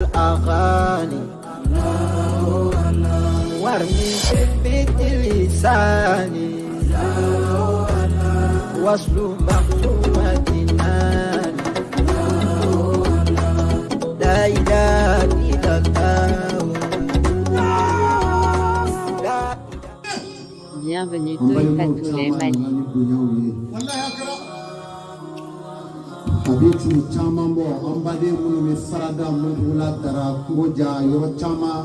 الأغاني وارمي بيت لساني وصل مقسومتنا لا إله إلا الله لا. Bienvenue An balimaw Toïfatoulé caman Mali. Nana ni bonyaw ye. Wallahi a kɛra. A bɛ tile caman bɔ, an baden minnu bɛ farada, Mɔntugula, Dara, kungo ja, yɔrɔ caman,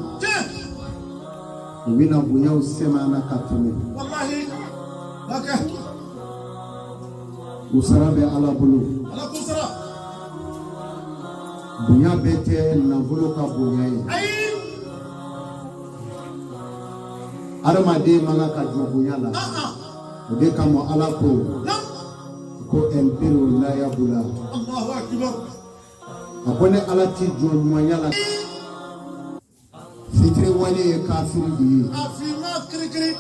u bɛna bonyaw sɛmɛ an na ka tɛmɛ. Wallahi a kɛ. U sara bɛ Ala bolo. Ala k'u sara. Bonya bɛɛ tɛ nafolo ka bonya ye. Ayi. Adamaden man kan ka jɔ bonya la. O de kama Ala ko ko البر لا يبلى. Allahu akbar. A ko ne Ala ti jɔ ɲumanya la. Fitiriwale ye kafiri de ye. A finma kirikiri.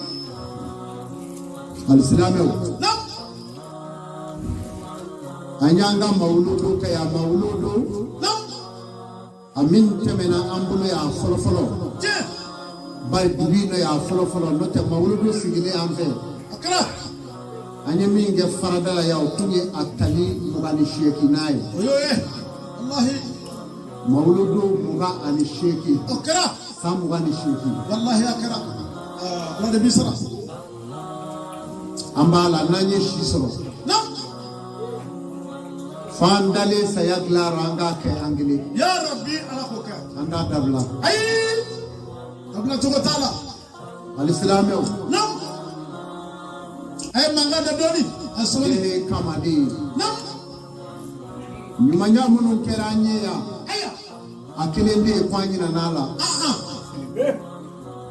Alisilamɛw, an y'an ka mawuludu kɛ yan, mawuludu a min tɛmɛna an bolo yan fɔlɔfɔlɔ, bari dugu in nɔ y'a fɔlɔfɔlɔ, n'o tɛ mawuludu sigilen an fɛ. A kɛra. An ye min kɛ farada la yan, o tun ye a tali 28nan ye. O y'o ye wallahi. Mawuludu 28. O kɛra. San 28. Wallahi a kɛra. Ah, Ala de b'i sara. An b'a la, n'an ye si sɔrɔ, f'an dalen saya dilayɔrɔ, an k'a kɛ an kelen. Ya Rabbi, Ala k'o kɛ. An t'a dabila. Ayi, dabila cogo t'a la. Alisilamɛw, A ye mankan da dɔɔni, a sabali. Ne kamaden, ɲumanya minnu kɛra an ye yan, a kelen bɛ yen ko an ɲinɛna a la.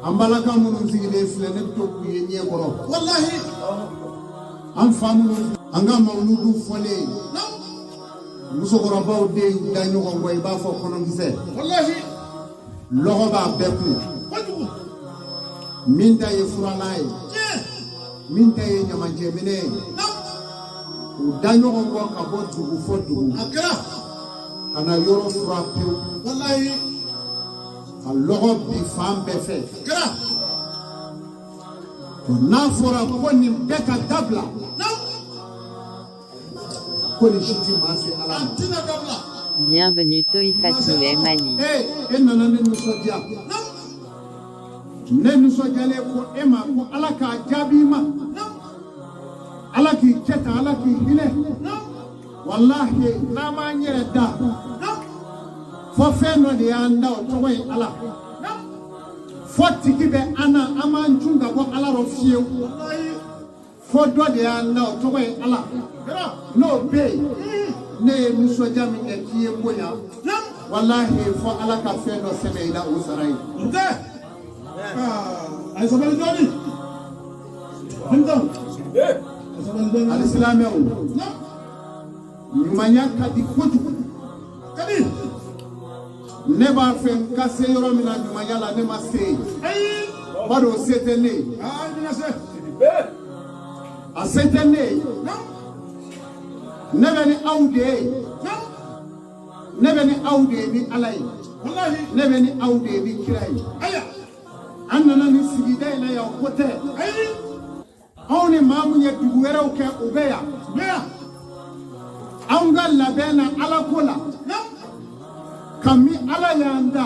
An balaka minnu sigilen filɛ, ne bɛ to k'u ye ɲɛ kɔrɔ. Wallahi. An fa minnu, an ka mawuludu fɔlen, musokɔrɔbaw de y'u da ɲɔgɔn kɔ, i b'a fɔ kɔnɔkisɛ. Wallahi. Lɔgɔ b'a bɛɛ kun. Kojugu. Min ta ye furalan ye, min ta ye ɲamajɛminɛ ye, u da ɲɔgɔn kɔ ka bɔ dugu fɔ dugu A kɛra. ka na yɔrɔ fura pewu, Wallahi. ka lɔgɔ bi fan bɛɛ fɛ. A kɛra. N'a fɔra ko nin bɛɛ ka dabila, ko nin si ti maa se Ala A ma. tɛna dabila. Bienvenue Toïfatoulé Mali. E nana ne nisɔndiya. Ne nisɔndiyalen ko e ma ko Ala k'a jaabi i ma, Ala k'i kɛ tan, Ala k'i hinɛ. Walahi, n'an m'an yɛrɛ da fɔ, fɛn dɔ de y'an da, o tɔgɔ ye Ala. Fɔ tigi bɛ an na, an m'an cun ka bɔ Ala rɔ fiyewu. Wallahi. Fɔ dɔ de y'an da, o tɔgɔ ye Ala. N'o bɛ yen, ne ye nisɔndiya min kɛ k'i ye n bonya, walahi, fɔ Ala ka fɛn dɔ sɛbɛn i la, o sara ye. O tɛ. A ye sabali dɔɔni, denmisɛnw, a ye sabali dɔɔni. Alisilamɛw, ɲumanya ka di kojugu. Kadi. Ne b'a fɛ n ka se yɔrɔ min na ɲumanya la, ne ma se yen. Ayi. Bari o se tɛ ne ye. Aa, i bɛna se. A se tɛ ne ye. Ne bɛ ni aw de ye. Ne bɛ ni aw de ye ni Ala ye. Wallahi. Ne bɛ ni aw de ye ni kira ye. Aya. An nana nin sigida in na yan, o ko tɛ. Ayi. Anw ni maa mun ye dugu wɛrɛw kɛ, o bɛ yan. Bɛ yan. Anw ka labɛn na Ala ko la, kami Ala y'an da,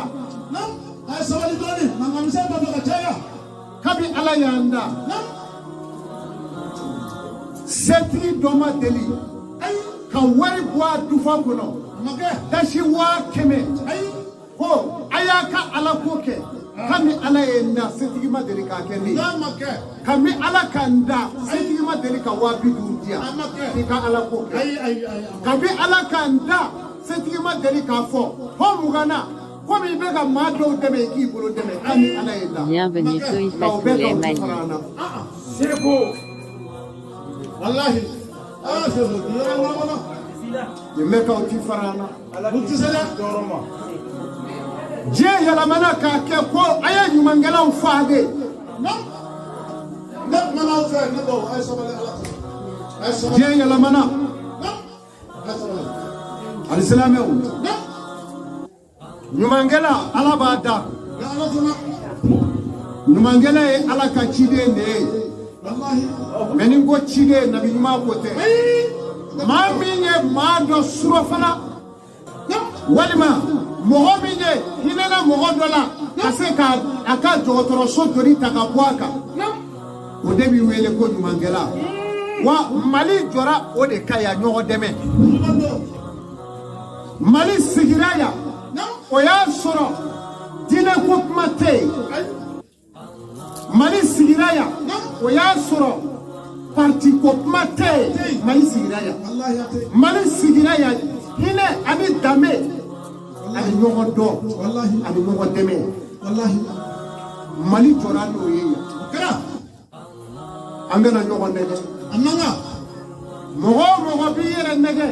A ye sabali dɔɔni, mankan misɛn b'a fɛ ka caya. Kabi Ala y'an da, setigi dɔ ma deli Ayi. ka wari bɔ a dufa kɔnɔ, A ma kɛ. dasi 100 000, Ayi. ko a y'a ka Ala ko kɛ. Kami Ala ye n da, setigi ma deli k'a kɛ ne ye. N'a ma kɛ. Kami Ala ka n da, setigi ma deli ka 50 000 di yan A ma kɛ. k'i ka Ala ko kɛ. Ayi, ayi, ayi, a ma. Kabi Ala ka n da, setigi ma deli k'a fɔ ko 20 na, komi i bɛ ka maa dɔw dɛmɛ, i k'i bolo dɛmɛ. Kami Ala ye n da, Bienvenue nka o bɛɛ Toïfatoulé ka o ti Mali. fara an na. Seko. Wallahi, aa, Seko yɔrɔ wala. Nin bɛɛ ka o ti fara an na. U tɛ se dɛ. Tɔɔrɔ ma. Diɲɛ yɛlɛmana k'a kɛ ko a ye ɲumankɛlaw fa de. Ne kumana aw fɛ, ne baw, a ye sabali Ala kama, a ye sabali. Diɲɛ yɛlɛmana. A ye sabali. Alisilamɛw, Ɲumankɛla, Ala b'a da. Ɲumankɛla ye Ala ka ciden de ye. Mais ni n ko ciden, nabi ɲuman ko tɛ. Maa min ye maa dɔ surɔfana, walima mɔgɔ min ye hinɛna mɔgɔ dɔ la ka se ka a ka dɔgɔtɔrɔso doni ta ka bɔ a kan, o de b'i wele ko ɲumankɛla. Wa Mali jɔra o de kan yan, ɲɔgɔn dɛmɛ. Mali sigira yan, o y'a sɔrɔ diinɛ ko kuma tɛ yen. Mali sigira yan, o y'a sɔrɔ parti ko kuma tɛ yen. Mali sigira yan, Mali sigira yan hinɛ ani danbe ani ɲɔgɔn dɔn ani ɲɔgɔn dɛmɛ. Mali jɔra n'o ye yan. An kana ɲɔgɔn nɛgɛ. Mɔgɔ o mɔgɔ b'i yɛrɛ nɛgɛ,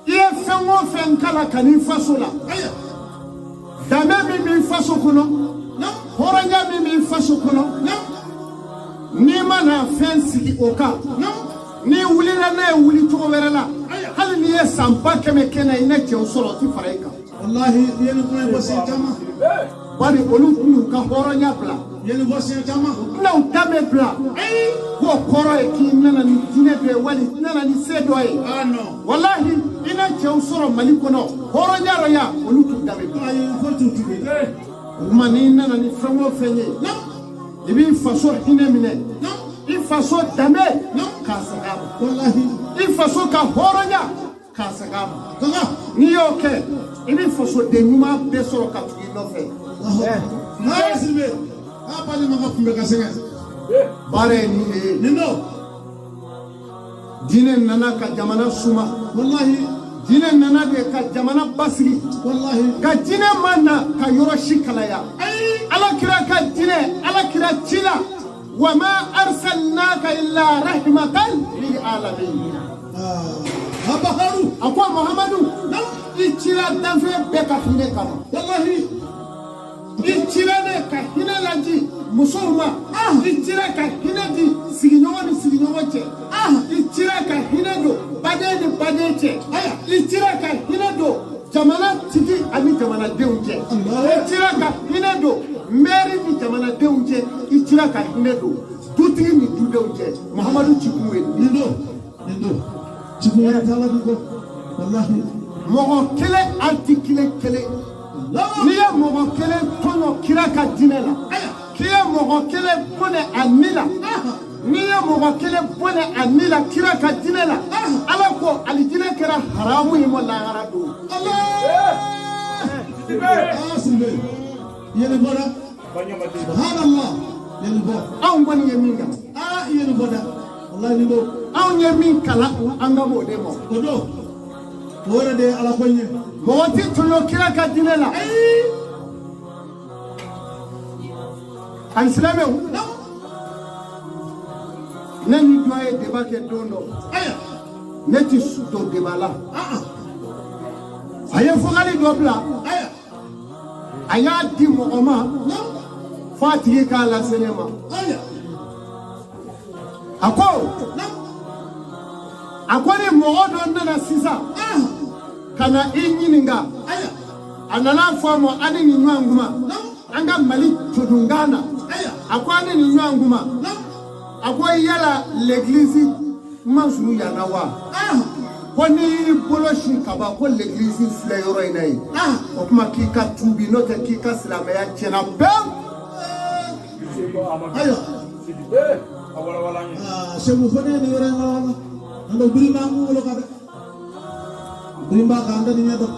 i ye fɛn o fɛn kalan ka n'i faso la, danbe min b'i faso kɔnɔ, hɔrɔnya min b'i faso kɔnɔ, n'i mana fɛn sigi o kan, n'i wulila n'a ye wuli cogo wɛrɛ la, hali n'i ye san 100 000 kɛ na, i na cɛw sɔrɔ, o ti fara i kan. Wallahi, i ye nin kuma in fɔ siɲɛ caman. Bari olu tun y'u ka hɔrɔnya bila. I ye nin fɔ siɲɛ caman. U tɛna u danbe bila k'o kɔrɔ ye k'i nana ni diinɛ dɔ ye, wali i nana ni se dɔ ye. Ah non. Walahi, i na cɛw sɔrɔ Mali kɔnɔ hɔrɔnya rɔ yan, olu t'u danbe bila. Ayi, foyi t'u tugu. O tuma, n'i nana ni fɛn o fɛn ye, i b'i faso hinɛ minɛ, i faso danbe k'a segin a ma. Wallahi. I faso ka hɔrɔnya k'a segin a ma. Kaka. N'i y'o kɛ, i bɛ fasoden ɲuman bɛɛ sɔrɔ ka tugu i nɔfɛ. Aa Sidibe. Aa Bali ma ka kunbɛ ka sɛgɛn. Baara ye nin de ye. Nin don. Diinɛ nana ka jamana suma. Wallahi. Diinɛ nana de ka jamana basigi. Wallahi. Ka diinɛ ma na ka yɔrɔ si kalaya. Ala kira ka diinɛ, Ala kira ci la, wa ma arsalnaka illa rahmatan lil alamin. Aa Baharu. A ko Muhamadu, i cira danfɛn bɛɛ ka hinɛ kama. Wallahi. I cira ne ka hinɛ laji musow ma, i cira ka hinɛ di sigiɲɔgɔn ni sigiɲɔgɔn cɛ, i cira ka hinɛ don baden ni baden cɛ, i cira ka hinɛ don jamana tigi ani jamanadenw cɛ, i cira ka hinɛ don mɛri ni jamanadenw cɛ, i cira ka hinɛ don dutigi ni dudenw cɛ. Muhamadu cikun ye nin ye. Nin don. Nin don. Cikun wɛrɛ t'a la dun kɔ. Wallahi. Mɔgɔ kelen, article kelen, n'i ye mɔgɔ kelen tɔɲɔ kira ka diinɛ la, k'i ye mɔgɔ kelen bɔnɛ a ni la, n'i ye mɔgɔ kelen bɔnɛ a ni la kira ka diinɛ la, Ala ko alijinɛ kɛra haramu ye ma lahara don. Aa Sidibe. I ye nin fɔ dɛ. Subhanallah. I ye nin fɔ. Anw kɔni ye min kalan. Aa i ye nin fɔ dɛ. Wallahi, nin don. Anw ye min kalan, an ka b'o de ma. O don. O yɛrɛ de ye Ala ko in ye. Mɔgɔ ti tɔɲɔ kira ka diinɛ la. Ani silamɛw, ne ni dɔ ye débat kɛ don dɔ. Ne ti don débat la. A ye vocal dɔ bila, a y'a di mɔgɔ ma f'a tigi k'a lase ne ma. A ko ni mɔgɔ dɔ nana sisan ka na i ɲininka, a nana fɔ a ma an ni nin ɲɔgɔn kuma an ka Mali todunkan na, a ko an ni nin ɲɔgɔn kuma, a ko yala l'église man surun yan na wa? Ko n'i y'i bolo sin ka ban ko l'église filɛ yɔrɔ in na yen, o tuma k'i ka tuubi, n'o tɛ k'i ka silamɛya tiɲɛna pewu. Ayiwa. Aa Segu, fo ne ye nin yɔrɔ in walawala. An don biri b'an kunkolo kan dɛ. Biri b'a kan, an tɛ nin ɲɛ dɔn.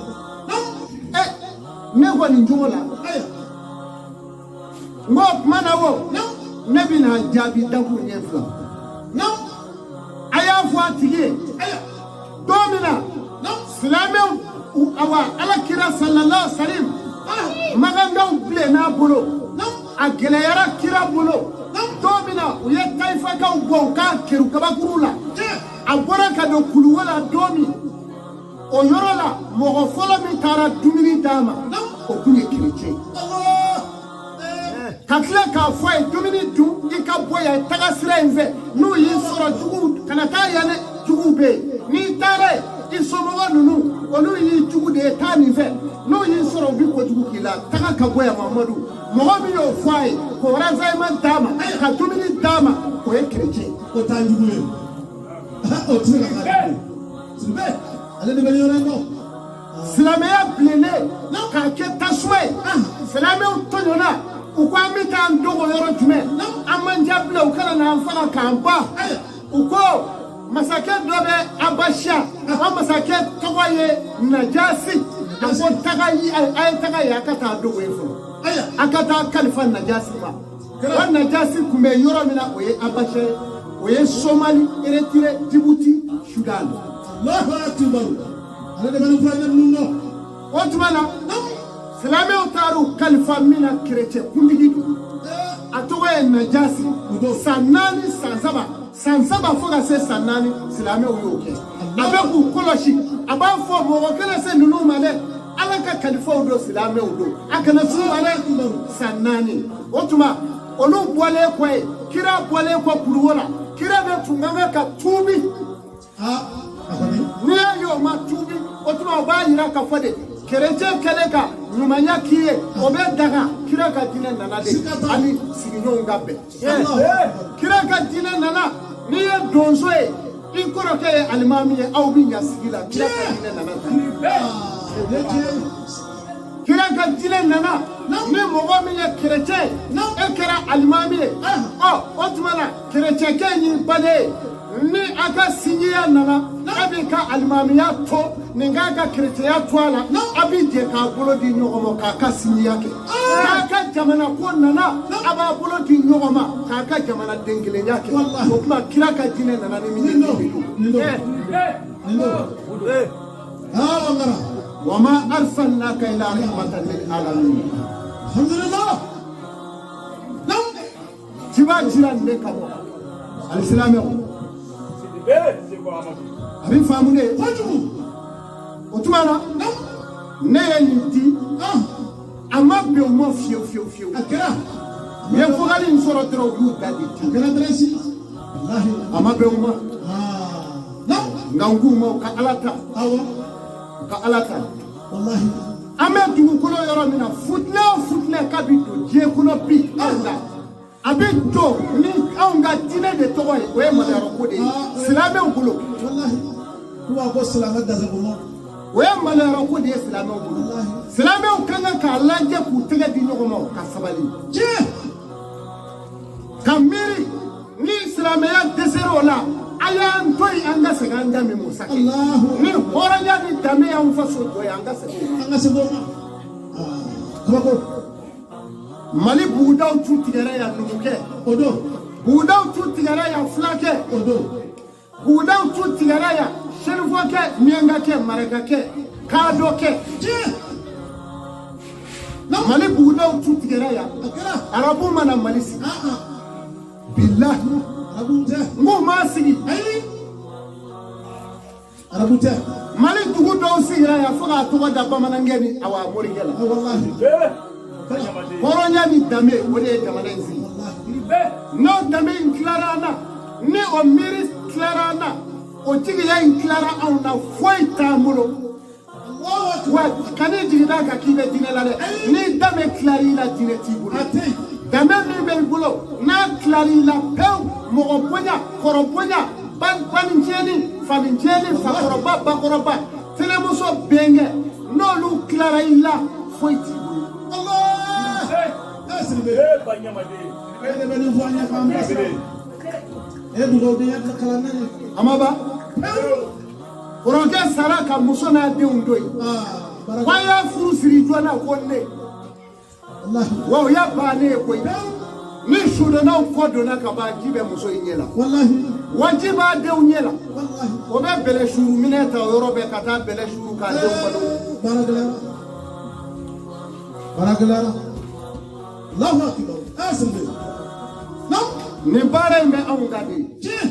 Ɛ, ne ko nin cogo la, n ko o tuma na wo, ne bɛna jaabi dakuru ɲɛ fila. A y'a fɔ a tigi ye, don min na silamɛw, awa, Ala kira sallallahu alaihi wasallam, magangaw bilenna bolo, a gɛlɛyara kira bolo don min na u ye tayifakaw bɔ u k'a keru kabakuru la, a bɔra ka don kuluwo la don min, o yɔrɔ la mɔgɔ fɔlɔ min taara dumuni d'a ma, o kun ye kerecɛn ye. Ka tila k'a fɔ a ye dumuni dun, i ka bɔ yan, taga sira in fɛ, n'u y'i sɔrɔ juguw kana taa yan dɛ, juguw bɛ yen, n'i taara yen. I somɔgɔ ninnu, olu y'i jugu de ye, taa nin fɛ, n'o y'i sɔrɔ, u bɛ kojugu k'i la, taga ka bɔ yan. Mamadu, mɔgɔ min y'o fɔ a ye k'o renseignement d'a ma, ka dumuni d'a ma, o ye kerecɛn ye. O t'an jugu ye, o tɛ se ka k'a jugu ye. Sidibe, ale de bɛ nin yɔrɔ in dɔn. Silamɛya bilennen k'a kɛ tasuma ye, silamɛw tɔɲɔna. U ko an bɛ taa an dogo yɔrɔ jumɛn? An man diya bilen, u kana n'an faga k'an ban. U ko masakɛ dɔ bɛ Abasiya, o masakɛ tɔgɔ ye Najasi. A ko taga yi, a ye taga yen, a ka taa dogo yen fɔlɔ, a ka taa kalifa Najasi ma. O Najasi tun bɛ yɔrɔ min na, o ye Abasiya ye, o ye Somali, Eritire, Jibuti, Sudan. Allahu akbar, ale de bɛ nin fura ninnu dɔn. O tuma na, silamɛw taar'u kalifa min na, kerecɛn kuntigi don, a tɔgɔ ye Najasi. San 4, san 3, san 3 fo ka se san 4, silamɛw y'o kɛ. A bɛ k'u kɔlɔsi, a b'a fɔ mɔgɔ kana se ninnu ma dɛ, Ala ka kalifaw don, silamɛw don, a kana s'u ma dɛ. San 4, o tuma olu bɔlen kɔ yen, kira bɔlen kɔ kuluwo la, kira de tun ka kan ka tuubi. N'i y'a ye o ma tuubi, o tuma o b'a yira k'a fɔ de kerecɛn kɛlen ka ɲumanya k'i ye, o bɛ daga. Kira ka diinɛ nana de ani sigiɲɔgɔnw ka bɛn. Kira ka diinɛ nana, n'i ye donso ye, i kɔrɔkɛ ye alimami ye, aw bɛ ɲa sigi la. Kira ka diinɛ nana tan. Kira ka diinɛ nana, ni mɔgɔ min ye kerecɛn ye, e kɛra alimami ye, ɔ o tuma na kerecɛnkɛ y'i baden ye, ni a ka sinjiya nana, a b'i ka alimamiya to nin k'a ka kerecɛnya to a la, a bɛ jɛ k'a bolo di ɲɔgɔn ma k'a ka sinjiya kɛ. K'a ka jamana ko nana, a b'a bolo di ɲɔgɔn ma k'a ka jamana den kelenya kɛ. O tuma kira ka diinɛ nana ni min ye, nin de don. Wa ma arsalnaka illa rahmatan lil alamin. Alhamdulillah. Ciba cira nin de kama. Alisilamɛw, a bɛ faamu de kojugu. O tuma na, ne ye nin di, a ma bɛn u ma fiyewu fiyewu fiyewu. A kɛra. U ye vocal in sɔrɔ dɔrɔn, u y'u da de. A kɛra dɛrɛsi, walahi. A ma bɛn u ma. Nka n k'u ma, u ka Ala ta. Awɔ. U ka Ala ta. Walahi. An bɛ dugukolo yɔrɔ min na, futinɛ o futinɛ k'a bɛ don diɲɛ kɔnɔ bi, anw ta a bɛ don ni anw ka diinɛ de tɔgɔ ye, o ye maloyarɔ ko de ye silamɛw bolo. Walahi, k'u b'a ko silamɛ gasabuma. O ye maloyarɔ ko de ye silamɛw bolo. Silamɛw ka kan k'a lajɛ k'u tɛgɛ di ɲɔgɔn ma ka sabali. Tiɲɛ. Ka miiri ni silamɛya dɛsɛra o la, a y'an to yen, an ka segin an danbe masakɛ. Ni hɔrɔnya ni danbe y'an faso jɔ ye, an ka segin o ma. An ka segin o ma, kabako. Mali bugudaw tu tigɛra yan numukɛ. O don. Bugudaw tu tigɛra yan fulakɛ. O don. Bugudaw tu tigɛra yan sɛnɛfɔkɛ, miyankakɛ, marakakɛ, kadɔkɛ. Tiɲɛ. Mali bugudaw tu tigɛra yan. A kɛra. Arabu mana Mali sigi. Bilahi. Arabu tɛ. N k'u m'a sigi. Ayi. Arabu tɛ. Mali dugu dɔw sigira yan fo k'a tɔgɔ da bamanankɛ ni awa morikɛ la. Walahi. Hɔrɔnya ni danbe, o de ye jamana in sigi. N'o danbe in tilara an na, ni o miiri tilara an na, o jigiya in tilara anw na, foyi t'an bolo. Wa kan'i jigi d'a kan k'i bɛ diinɛ la dɛ, ni danbe tilar'i la, diinɛ t'i bolo. Danbe min bɛ i bolo, n'a tilar'i la pewu, mɔgɔ bonya, kɔrɔ bonya, banincɛni, fanincɛni, fakɔrɔba, bakɔrɔba, tɛnɛmuso, bɛnkɛ, n'olu tilara i la, foyi t'i bolo. Allah! E Sidibe. E de bɛ nin fɔ an ye k'an bilasira. E dugawudenya kalan ne ye. A ma ban. Kɔrɔkɛ sara ka muso n'a denw to yen. Ko an y'a furu siri joona, ko ne. Wa o y'a bannen ye koyi. Ni sudonnaw kɔ donna ka ban, ji bɛ muso in ɲɛ la. Walahi. Wa ji b'a denw ɲɛ la. Walahi. O bɛ bɛlɛ suru minɛ ta o yɔrɔ bɛɛ ka taa bɛlɛ suru k'a denw balo. Baara gɛlɛyara. Baara gɛlɛyara. Allahu akbar. E Sidibe. Naam. Nin baara in bɛ anw kan de. Tiɲɛ.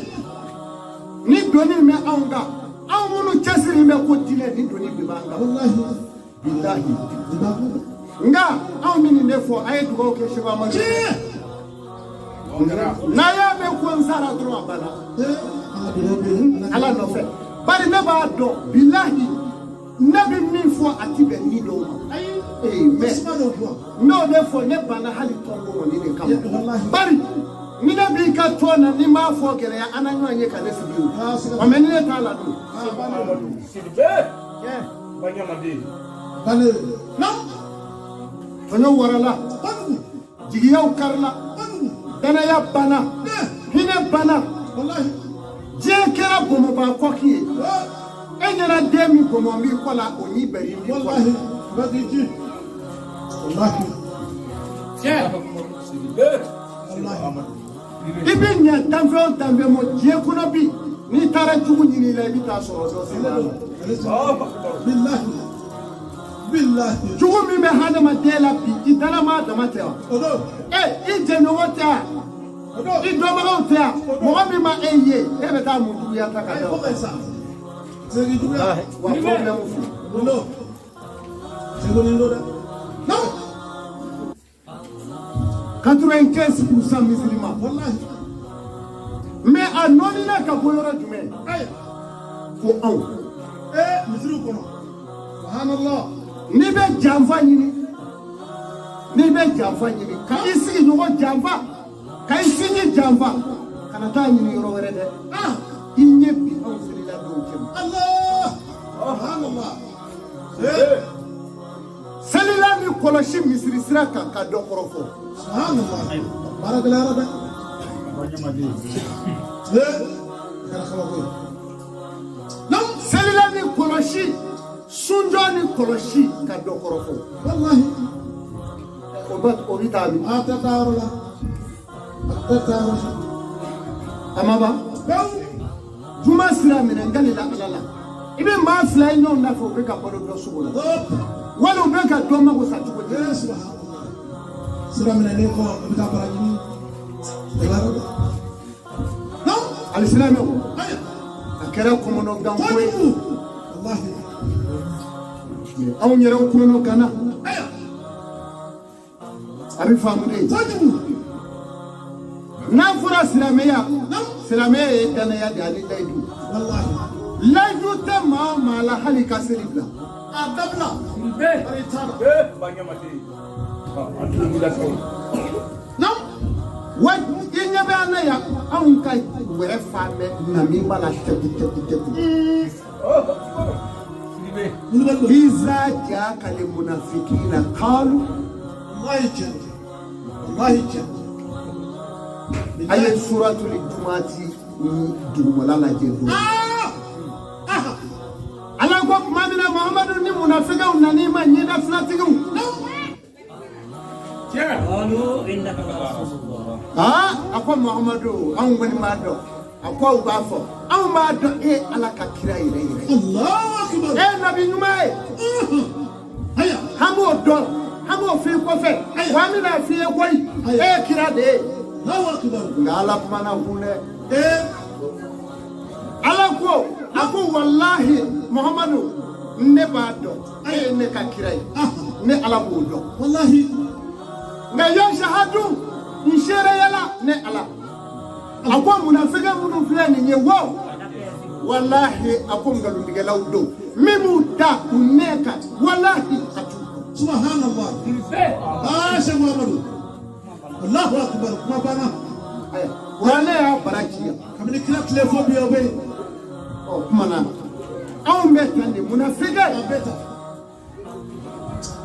Ni doni bɛ anw kan, anw minnu cɛsiri bɛ ko diinɛ, ni doni de b'an kan. Walahi. Bilahi. Nin b'an kan. Nka anw bɛ nin de fɔ, a ye dugawu kɛ Seko Amadu. Tiɲɛ. N'a y'a mɛn ko n sara dɔrɔn, a banna. An ka dugawu kɛ. Ala nɔfɛ. Bari ne b'a dɔn bilahi ne bɛ min fɔ a ti bɛn ni dɔw ma. Ee mais n y'o de fɔ ne banna hali tɔnko ma nin de kama. Bari ni ne b'i ka tɔn na ni n b'a fɔ gɛlɛya an na ɲɔgɔn ye ka ne sigi o. Ɔ mais ni ne t'a la dun. Tɔɲɔ warala, jigiyaw karila, danaya banna, hinɛ banna, diɲɛ kɛra bɔnbɔnba kɔki ye. E ɲɛna den min bɔnbɔn b'i kɔ la o ɲi bɛri b'i kɔ la. I bɛ ɲɛ danfɛn o danfɛn ma diɲɛ kɔnɔ bi n'i taara jugu ɲini i la i bɛ taa sɔrɔ dɔ sen b'a la. Jugu min bɛ hadamaden la bi i dalamaa dama tɛ wa? E i jɛɲɔgɔn tɛ wa? I dɔnbagaw tɛ wa? Mɔgɔ min ma e ye e bɛ taa mun juguya ta ka da o kan? Wa problème filɛ. 95% musulman. Mais a nɔnina ka bɔ yɔrɔ jumɛn? Ko anw. Misiriw kɔnɔ. Subhanallah. N'i bɛ janfa ɲini, n'i bɛ janfa ɲini, ka i sigiɲɔgɔn janfa, ka i sinji janfa, kana taa ɲini yɔrɔ wɛrɛ dɛ. I ɲɛ bi anw selila dɔw cɛ ma. Allah. Subhanallah. Selila ni kɔlɔsi misiri sira kan ka dɔ kɔrɔfɔ. Subhanallah. Baara gɛlɛyara dɛ. Kɛra kabako ye. Selila ni kɔlɔsi, sunjɔ ni kɔlɔsi ka dɔ kɔrɔfɔ. Wallahi. O bɛ taa min? A tɛ taa yɔrɔ la. A tɛ taa yɔrɔ la. A ma ban. Juma sira minɛ n kalila Ala la. I bɛ maa fila ye ɲɔgɔn nɔfɛ u bɛ ka balo dɔ sogo la. Wali u bɛ ka dɔ mago sa cogo di? Sira minɛnen kɔ i bɛ taa bara ɲini. Alisilamɛw, a kɛra kɔmɔnɔganko ye. Anw yɛrɛw kɔnɔ ganna. A bɛ faamu de. N'a fɔra silamɛya, silamɛya ye danaya de ani layidu. Layidu tɛ maa o maa la hali i ka seli bila. A dabila. Wa i ɲɛ bɛ an na yan, anw ka wɛrɛ fan bɛɛ namima la tɛku tɛku tɛku. Iza jaaka li munafikina qalu. Wallahi tiɲɛ. Wallahi tiɲɛ. A ye suratul jumati ni dugumala lajɛ don. Ala ko tuma min na Muhamadu ni munafikiw nan'i ma ɲɛda filatigiw. A ko Muhamadu anw kɔni b'a dɔn. A ko aw b'a fɔ anw b'a dɔn e ye Ala ka kira yɛrɛ yɛrɛ ye. E ye nabi ɲuman ye. An b'o dɔn, an b'o f'i kɔfɛ. Wa an bɛna f'i ye koyi, e ye kira de ye. Nka Ala kumana kun dɛ. Ala ko, a ko walahi Muhamadu ne b'a dɔn e ye ne ka kira ye. Ne Ala b'o dɔn. Walahi. Nka yashahadu n seereyala ne Ala. A ko munafiki minnu filɛ nin ye wo, walahi a ko nkalontigɛlaw don min b'u da u nɛn kan walahi a t'u dɔn. Subhanallah. Aa Sɛki Muhamadu. Allahu akbar kuma banna. Ayiwa kuranɛ y'a bara ci yan. Kabini kira tile fo bi o bɛ yen. Ɔ kuma na anw bɛ tan de munafiki. A bɛ tan.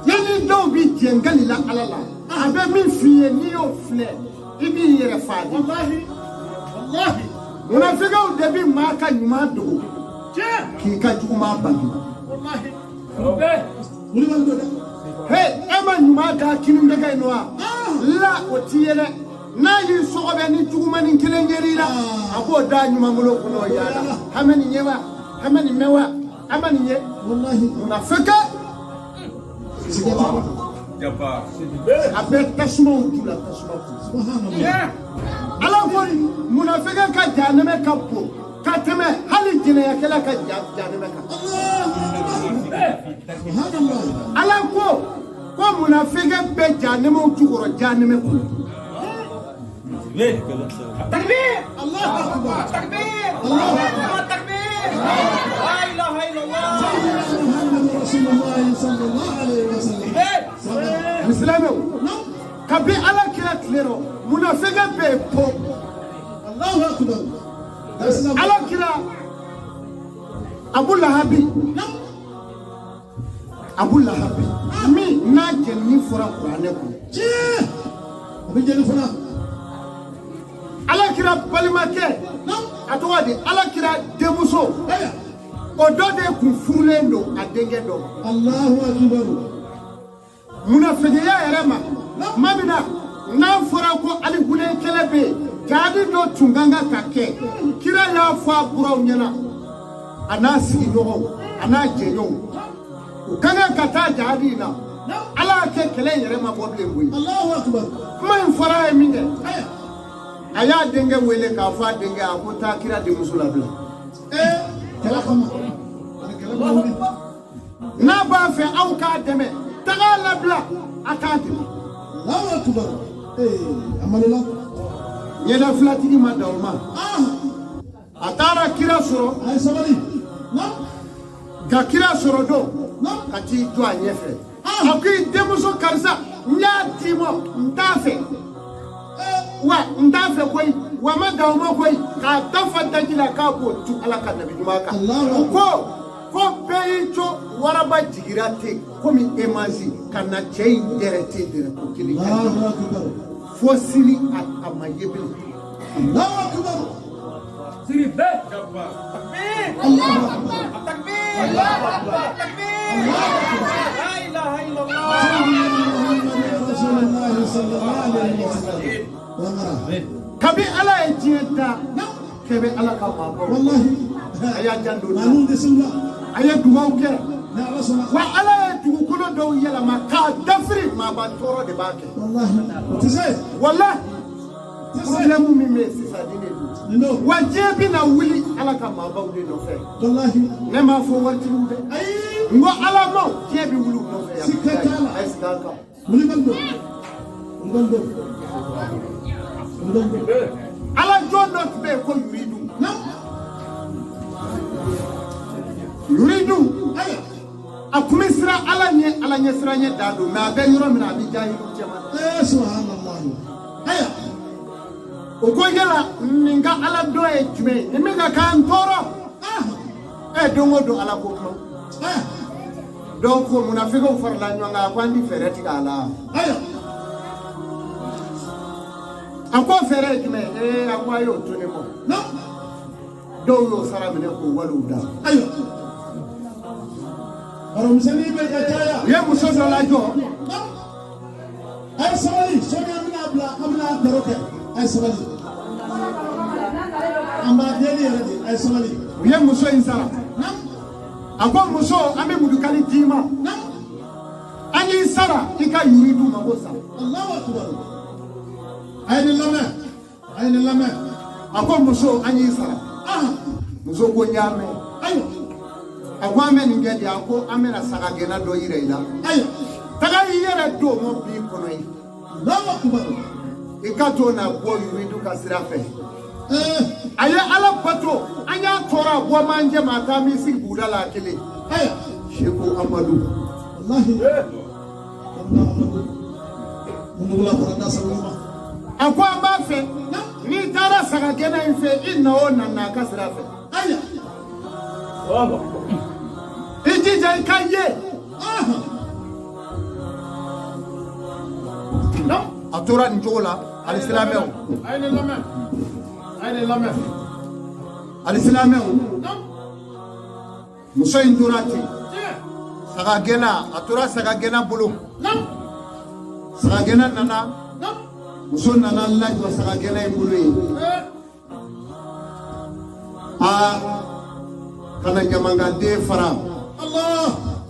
Yanni dɔw bi jɛ n kalila Ala la a bɛ min f'i ye n'i y'o filɛ i b'i yɛrɛ fa de. Walahi. Walahi. Munafikiw de bi maa ka ɲuman dogo k'i ka juguman bange. Walahi. Wulibali don dɛ. He e ma ɲuman da kinin tɛgɛ in wa? La o t'i ye dɛ. N'a y'i sɔgɔbɛ ni jugumanin kelen yer'i la a b'o da ɲuman bolo kɔnɔ yaala. Hame nin ye wa? Hame nin mɛn wa? Hame nin ye? Walahi. Munafiki. Siga t'a la. A bɛ tasumaw ju la tasuma kun. Subhanallah. Ala ko munafiki ka jahanɛmɛ ka bon ka tɛmɛ hali jɛnɛyakɛla ka jahanɛmɛ kan. Subhanallah. Ala ko ko munafiki bɛ jahanɛmɛw jukɔrɔ jahanɛmɛ kɔnɔ. Allahu akbar. Allahu akbar. سيدنا محمد رسول الله صلى الله عليه وسلم. Alisilamɛw, kabi Ala kira tile rɔ, munafɛkɛ bɛɛ ye po. الله أكبر. Ala kira Abu Lahabi, Abu Lahabi min n'a jɛnini fɔra kuranɛ kɔnɔ. Tiɲɛ, a bɛ jɛni fana. Ala kira balimakɛ, a tɔgɔ di, Ala kira denmuso, o dɔ de kun furulen don a denkɛ dɔ ma. الله أكبر. Munafɛkɛya yɛrɛ ma tuma min na n'a fɔra ko alihulɛ kɛlɛ bɛ yen, jaabi dɔ tun ka kan ka kɛ, kira y'a fɔ a buraw ɲɛna, a n'a sigiɲɔgɔnw, a n'a jɛɲɔgɔnw, u ka kan ka taa jaabi in na. Ala y'a kɛ kɛlɛ in yɛrɛ ma bɔ bilen koyi. الله أكبر. Kuma in fɔra a ye min kɛ, a y'a denkɛ wele k'a fɔ a denkɛ, a ko taa kira denmuso labila. Ee, kɛlɛ kama ani kɛlɛ bɛ wuli. N'a b'a fɛ aw k'a dɛmɛ, taga labila, a t'a dɛmɛ. الله أكبر. Ee, a malola. Ɲɛda filatigi ma dan o ma, a taara kira sɔrɔ. A ye sabali. Ka kira sɔrɔ don ka t'i jɔ a ɲɛfɛ, a ko i denmuso karisa, n y'a d'i ma, n t'a fɛ wa n t'a fɛ koyi. Wa ma dan o ma koyi, k'a dafa daji la k'a b'o tu Ala ka nabi ɲuman kan. O ko bɛɛ y'i co, waraba jigira ten komi emansi ka na cɛ in dɛrɛ ten, dɛrɛ ko kelen ka الله أكبر. fo sini a ma ye bilen. الله أكبر. الله أكبر. تكبير. الله أكبر. تكبير. لا إله إلا الله. محمد رسول الله صلى الله عليه وسلم. ومرة. Kabi Ala ye diɲɛ da kɛ bɛ Ala ka maabaw والله a y'a janto maa ninnu tɛ siw la. A ye dugawu kɛ. Ni Ala sɔnna. Wa Ala ye dugukolo dɔw yɛlɛma k'a dafiri, maaba tɔɔrɔ de b'a kɛ. والله o tɛ se. Walahi, tɛ se. problème min bɛ yen sisan, nin de don. Nin don. Wa diɲɛ bɛna wuli Ala ka maabaw de nɔfɛ. والله. Ne m'a fɔ waritigiw dɛ. Ayi. N ko Ala maw, diɲɛ bɛ wuli u nɔfɛ yan. Siga t'a la. A ye sigi a kan. Wulibali don, wulibali don, wulibali don. Ala jɔn dɔ tun bɛ yen ko Yuridu. Yuridu, a kun bɛ siran Ala ɲɛ, Ala ɲɛ siran ɲɛ dan don, mais a bɛ yɔrɔ min na, a bɛ jahiliw cɛma. Ee, سبحان الله. Ayiwa. O ko yala nin ka Ala dɔn ye jumɛn ye nin bɛ ka k'an tɔɔrɔ ɛ don o don Ala ko kuma. Donc munafigiw farala ɲɔgɔn kan, a ko an ti fɛɛrɛ tigɛ a la. Ayiwa. A ko fɛɛrɛ ye jumɛn ye? Ee, a ko a y'o to ne ma. Dɔw y'o sara minɛ k'o waliw da. Ayiwa, baromisɛnnin bɛ ka caya. U ye muso dɔ lajɔ. A ye sabali, sɔɔni an bɛna bila, an bɛna baro kɛ. A ye sabali, an b'a deli yɛrɛ de, a ye sabali. U ye muso in sara. A ko muso, an bɛ mudukali d'i ma, an y'i sara i ka yuridu ma ko sa. الله أكبر. A ye nin lamɛn, a ye nin lamɛn. A ko muso, an y'i sara. Muso ko n y'a mɛn. Ayiwa. A ko an bɛ nin kɛ de, a ko an bɛna sagagɛnna dɔ yira i la. Ayiwa. Taga i yɛrɛ don mɔ b'i kɔnɔ ye. الله أكبر. I ka to na bɔ yuridu ka sira fɛ. Ɛɛ. A ye Ala bato, an y'a tɔɔrɔ, a bɔ man jɛ ma, a taa min sigi buguda la a kelen. Ayiwa. Seku Amadu. Walahi, mundugula fara da sababu ma. A ko an b'a fɛ n'i taara sagagɛnna in fɛ, i na o na n'a ka sira fɛ. Ayiwa. I jija i ka ye. A tora nin cogo la, alisilamɛw. A ye nin lamɛn, a ye nin lamɛn. Alisilamɛw, muso in tora ten, sagagɛnna, a tora sagagɛnna bolo. Sagagɛnna nana, muso nana lajɔ sagagɛnna in bolo yen. Aa, ka na ɲamankaden fara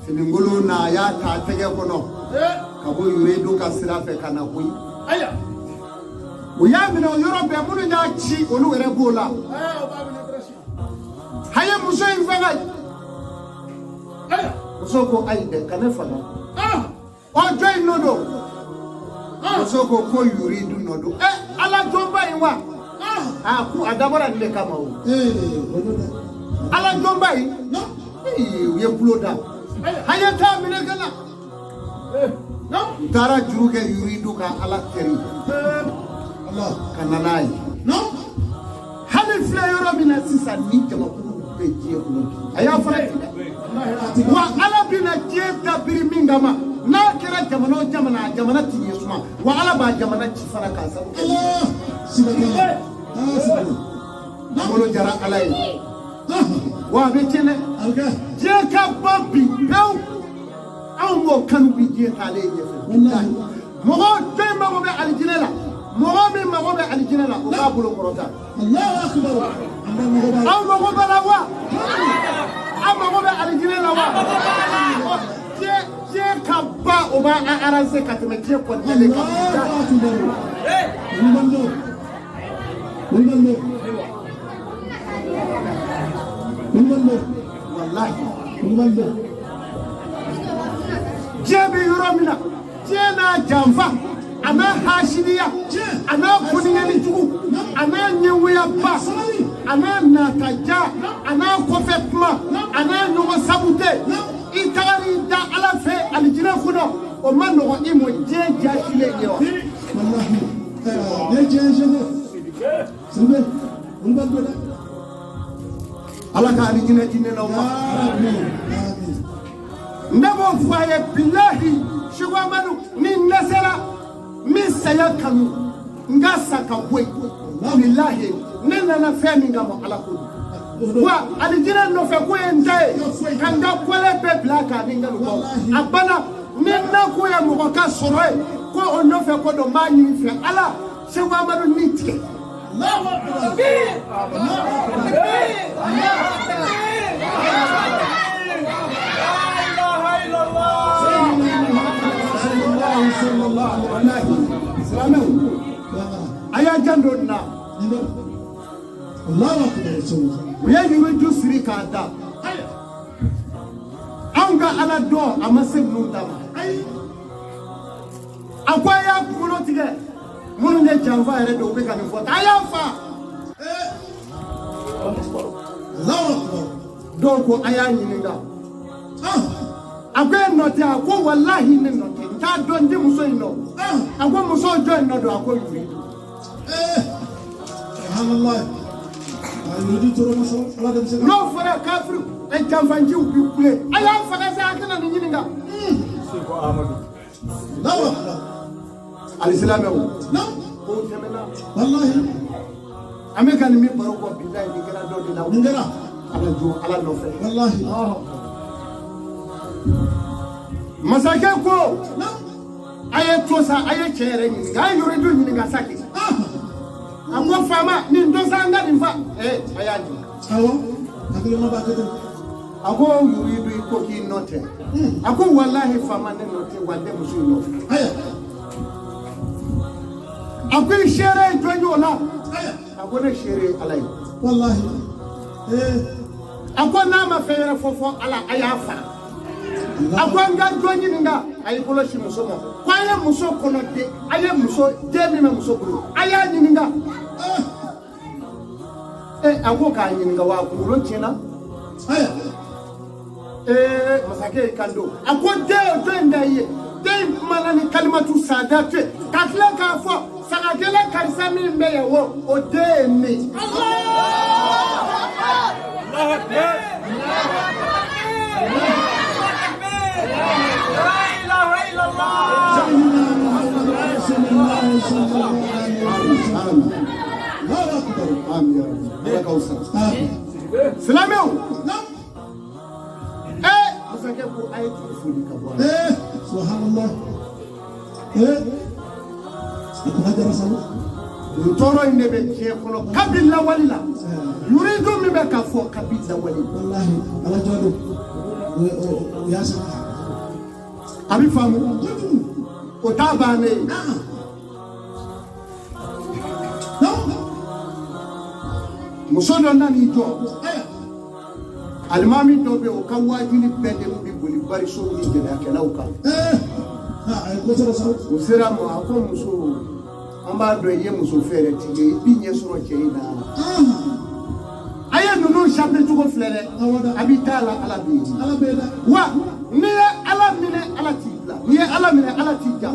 finikolon na, a y'a ta a tɛgɛ kɔnɔ ka bɔ yuridu ka sira fɛ ka na koyi. U y'a minɛ o yɔrɔ bɛɛ, minnu y'a ci, olu yɛrɛ b'o la. A ye muso in faga. Muso ko ayi dɛ, ka ne faga. Ɔ, jɔn in nɔ don? Muso ko yuridu nɔ don. Ɛ, Ala jɔnba in wa? A ko a dabɔra nin de kama o. Ee, o don dɛ. Ala jɔnba in. U ye bulo da a ye taa minɛ ka na u taara juru kɛ yuridu ka ala teri ka na n'a ye hali filɛ yɔrɔ min na sisan ni jamakulu bɛ diɲɛ kɔnɔ bi a y'a farati dɛ wa ala bɛna diɲɛ dabiri min kama n'a kɛra jamana o jamana a jamana ti ɲɛ suma wa ala b'a jamana ci fana k'a sabu kɛ bolo jara ala ye wa a bɛ tiɲɛ dɛ diɲɛ ka ban bi pewu anw b'o kanu bi diɲɛ taalen ɲɛfɛ mɔgɔ jɔn mago bɛ alijinɛ la mɔgɔ min mago bɛ alijinɛ la o k'a bolo kɔrɔta aw mago b'a la wa aw mago bɛ alijinɛ la wa diɲɛ ka ban o b'an arranger ka tɛmɛ diɲɛ kɔntinɛlen kan. Walahi diɲɛ bɛ yɔrɔ min na diɲɛ n'a janfa a n'a hasidiya a n'a koniɲɛni jugu a n'a ɲɛngoyaba a n'a nataja a n'a kɔfɛ kuma a n'a ɲɔgɔn sabute i tagar'i da ala fɛ alijinɛ kɔnɔ o ma nɔgɔn i ma diɲɛ jasilen ye wa. Ala ka alijinɛ di ne n'aw ma. Ne b'o fɔ a ye bilahi Seko Amadu ni n dɛsɛra n bɛ saya kanu n ka sa ka bɔ yen bilahi ne nana fɛn min kama ala ko don wa alijinɛ nɔfɛ ko ye n ta ye ka n ka kɔlɛ bɛɛ bila k'a ni n kanubaw a banna ni n nakun ye mɔgɔ ka sɔrɔ ye ko o nɔfɛ ko don n b'a ɲini fɛ ala Seko Amadu ni tigɛ. Silamɛw a y'a janto nin na u ye yuriju siri k'a da anw ka ala dɔn a ma se ninnu ta ma a ko a y'a kunkolo tigɛ minnu ye janfa yɛrɛ don u bɛ ka nin fɔ a y'a fa dɔw ko a y'a ɲininka a ko e nɔ tɛ a ko walahi ne nɔ tɛ n t'a dɔn n tɛ muso in dɔn a ko muso jɔn nɔ don a ko yuridu n'o fɔra kafiri janfanciw bi kule a y'a faga sa a kana nin ɲininka alisilamɛw ko tɛmɛna an bɛ ka nin min baro bɔ bilahi nin kɛra dɔ de la nin kɛra ala jɔ ala nɔfɛ masakɛ ko a ye to sa a ye cɛ yɛrɛ ɲininka a ye yuridu ɲininka sa kɛ a ko faama nin to sa an ka nin fa a y'a ɲininka a ko yuridu i ko k'i nɔ tɛ a ko walahi faama ne nɔ tɛ wa n tɛ muso in nɔfɛ a ko i seere ye jɔn ye o la a ko ne seere ye ala ye a ko n'a ma fɛn wɛrɛ fɔ fɔ ala a y'a fa a ko an ka jɔn ɲininka a y'i bolo sin muso ma ko a ye muso kɔnɔ den a ye muso den min bɛ muso bolo a y'a ɲininka a ko k'a ɲininka wa a kunkolo tiɲɛna ee masakɛ y'i kanto a ko den o jɔn in da i ye den in kumana ni kalimatu sadatu ye ka tila k'a fɔ sagakɛla karisa min bɛ yan o o den ye ne ye. Silamɛw masakɛ ko a ye tile foli ka bɔ a la. Subhanallah. A kunna jara sa. Nin tɔɔrɔ in de bɛ diɲɛ kɔnɔ kabi lawali la yuridu min bɛ ka fɔ kabi lawali. Wallahi ala jɔ don. O y'a sɔrɔ. A bɛ faamu o t'a bannen ye. Muso dɔ nan'i jɔ alimami dɔ bɛ yen o ka waajuli bɛɛ de bɛ boli barisow ni jɛnɛyakɛlaw kan. O sera a ma a ko muso an b'a dɔn i ye muso fɛɛrɛtigi ye i b'i ɲɛ sɔrɔ cɛ in na. A ye ninnu sape cogo filɛ dɛ. A b'i t'a la, Ala b'i ye. Ala bɛ dɛ. Wa n'i ye Ala minɛ, Ala t'i bila. N'i ye Ala minɛ, Ala t'i ja.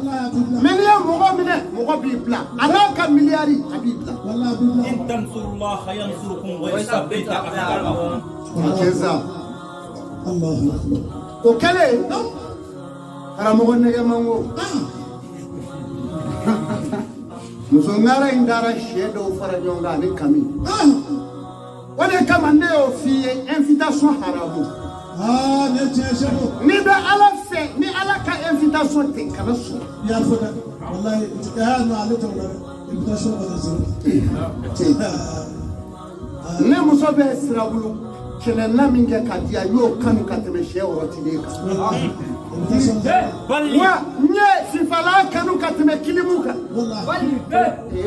Mais n'i ye mɔgɔ minɛ, mɔgɔ b'i bila. A n'a ka miliyari, a b'i bila. Walahi, a b'i bila. إن تنصروا الله ينصركم ويثبت أقدامكم. Sisan Allahu akbar. o kɛlen, karamɔgɔ nɛgɛmango, muso ŋara in taara sɛ dɔw fara ɲɔgɔn kan ani kami. O de kama ne y'o f'i ye, invitation haramu. Aa, nin ye tiɲɛ ye, Seko. N'i bɛ Ala fɛ, ni Ala ka invitation tɛ, kana sɔn. I y'a fɔ dɛ. Walahi, aa non, ale t'o la dɛ. Invitation kɔni sɔrɔ. Ne muso bɛ sirabulu kɛnɛ na min kɛ ka di yan, n y'o kanu ka tɛmɛ sɛ wɔrɔtilen kan. Walahi, invitation sɔrɔ. Wa n ye sifala kanu ka tɛmɛ kilimu kan. Walahi. Ee,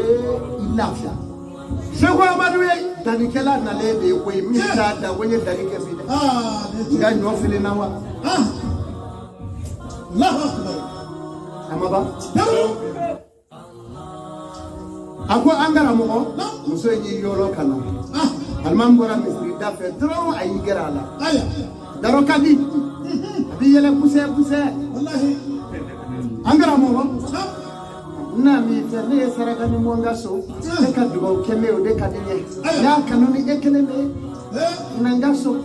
i lafiya. Seko Amadu ye dannikɛla nalen de ye koyi, min t'a da ko n ye danni kɛ bi dɛ. Aa, nin ye N ka tiɲɛ. ɲɔ fili na wa. Ah. Allahu akbar. A ma ban. Dawu. A ko an karamɔgɔ, muso in y'i yɔlɔ ka na. Ah. Alimami bɔra misiri da fɛ dɔrɔn, a y'i gɛrɛ a la. Aya. Daro ka di, a b'i yɛlɛ kusɛ kusɛ. Walahi. An karamɔgɔ, Ah. n'a m'i fɛ, ne ye saraka ni mɔ n ka so, e ka dugawu kɛ ne ye, o de ka di n ye. N y'a kanu ni e kelen de ye. Eh. Na n ka so.